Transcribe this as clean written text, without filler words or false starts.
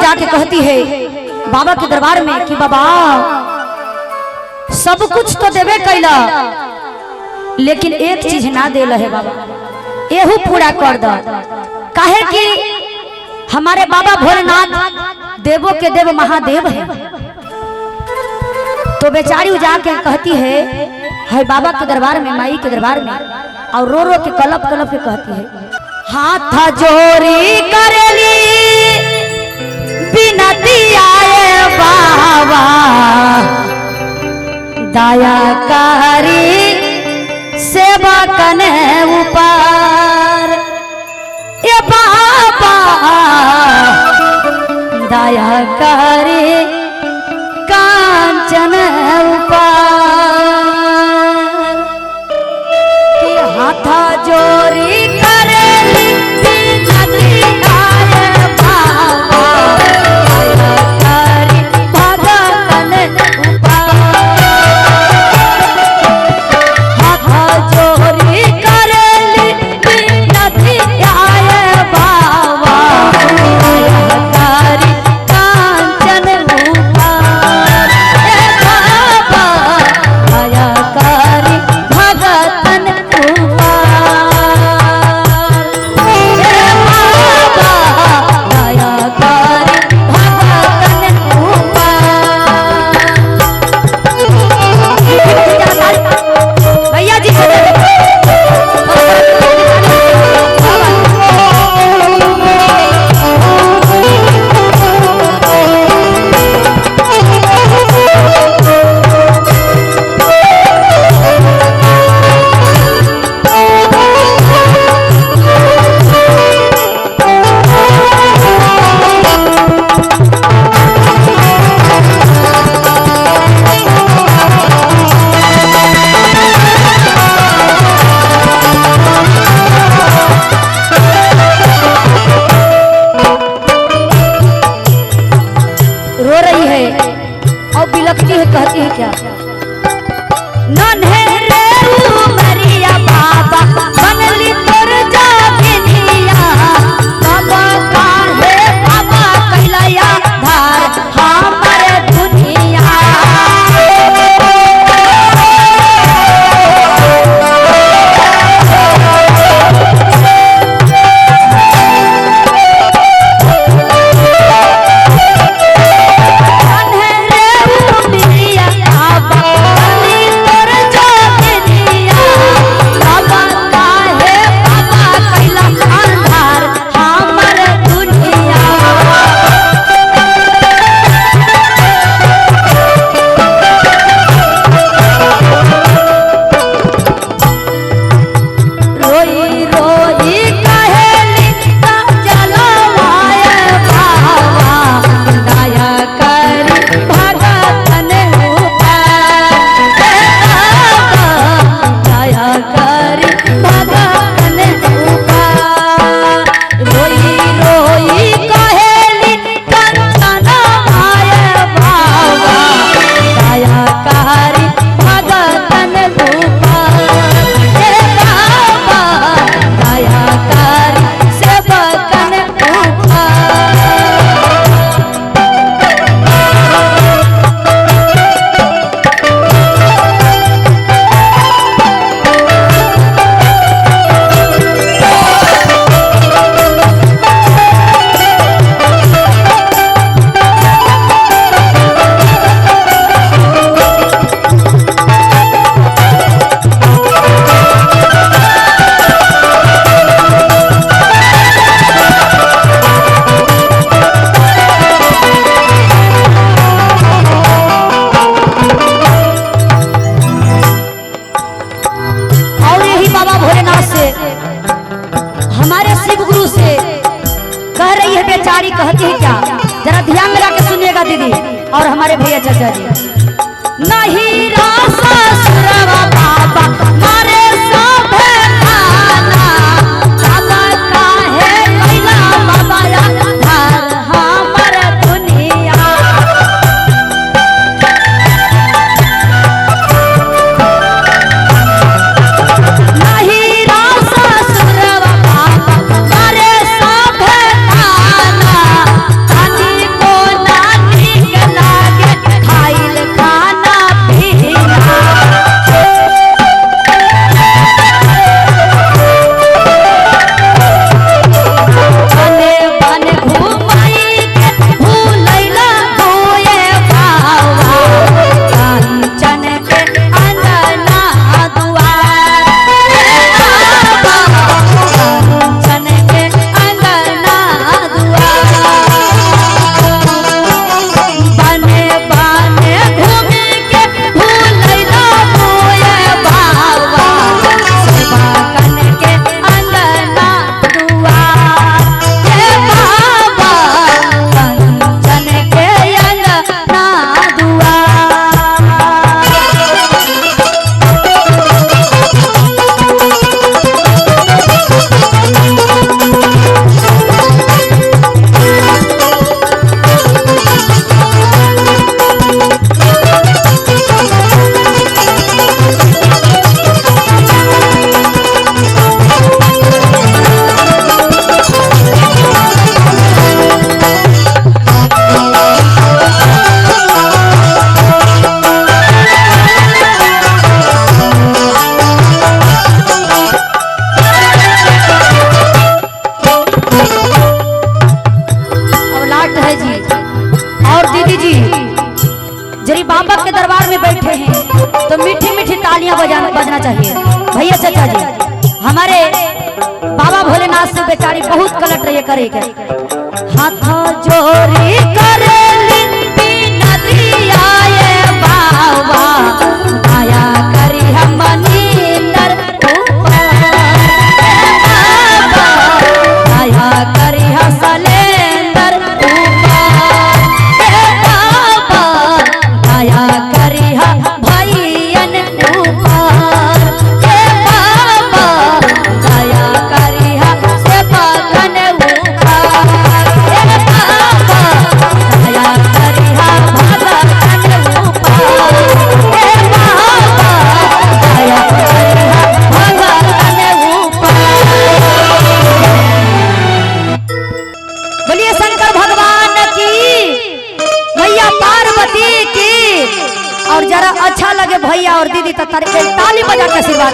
जाके कहती है बाबा के दरबार में कि बाबा सब कुछ तो देवे कैला, लेकिन एक चीज ना देला है बाबा, एहू पूरा कर दो। काहे कि हमारे बाबा भोलेनाथ देवों के देव महादेव है। तो बेचारी जाके कहती है है बाबा के दरबार में, माई के दरबार में, और रो रो के कलप कलप के कहती है, हाथ जोरी करेली बिनती आए बाबा, दया करी सेवा कने ऊपर, ए बाबा दया करी कांचन ऊपर, कि हाथ जोरी करेली बिनती आए बाबा, दया करी भगतन ऊपर, हाथ जोरी करेली बिनती आए बाबा, दया करी कांचन ऊपर, ए बाबा दया करी भगतन ऊपर, ए बाबा दया करी भगतन ऊपर। भैया जी रो रही है और बिलखती है, कहती है क्या, नन्हे रे उमरिया बाबा बनली तोर जोगिनिया, बाबा काहे बाबा कैलया धार हमर दुनिया। नन्हे रे उमरिया बाबा बनली तोर जोगिनिया, बाबा काहे बाबा कैला अंधार हमर दुनिया। रोई रोई कहेली जलवाए बाबा, दया करी भगतन ऊपर, ए बाबा दया करी भगतन ऊपर। रोई रोई कहेली कंचन आए बाबा, दया करी भगतन ऊपर, ए बाबा दया करी सेवकन ऊपर। और यही बाबा भोलेनाथ से, हमारे शिव गुरु से कह रही है बेचारी, कहती है क्या, जरा ध्यान लगा के सुनिएगा दीदी और हमारे भैया चाचा जी। नहीं रासा सुरवा बाबा मारे सब खाना, बाबा काहे कैला बाबा धार हमर दुनिया। नहीं रासा सुरवा बाबा मारे सब खाना, तानी को बाबा के दरबार में बैठे हैं तो मीठी मीठी तालियां बजाना बजना चाहिए। भैया चाचा जी, हमारे बाबा भोलेनाथ से बेचारी बहुत कलट रही करे के हाथ जोरी करेली बिनतिया ये बाबा, दया करी हम मनींदर ऊपर बाबा, दया करी हम सलेंदर ऊपर बाबा, दया करी हम भैयन ऊपर बाबा, दया करी हम सेवकन ऊपर बाबा, दया करी हम भगतन ऊपर बाबा, दया करी हम भगतन ऊपर। बोलिए शंकर भगवान की, भैया पार्वती की। और जरा अच्छा लगे भैया और दीदी तो ताली बजा के आशीर्वाद।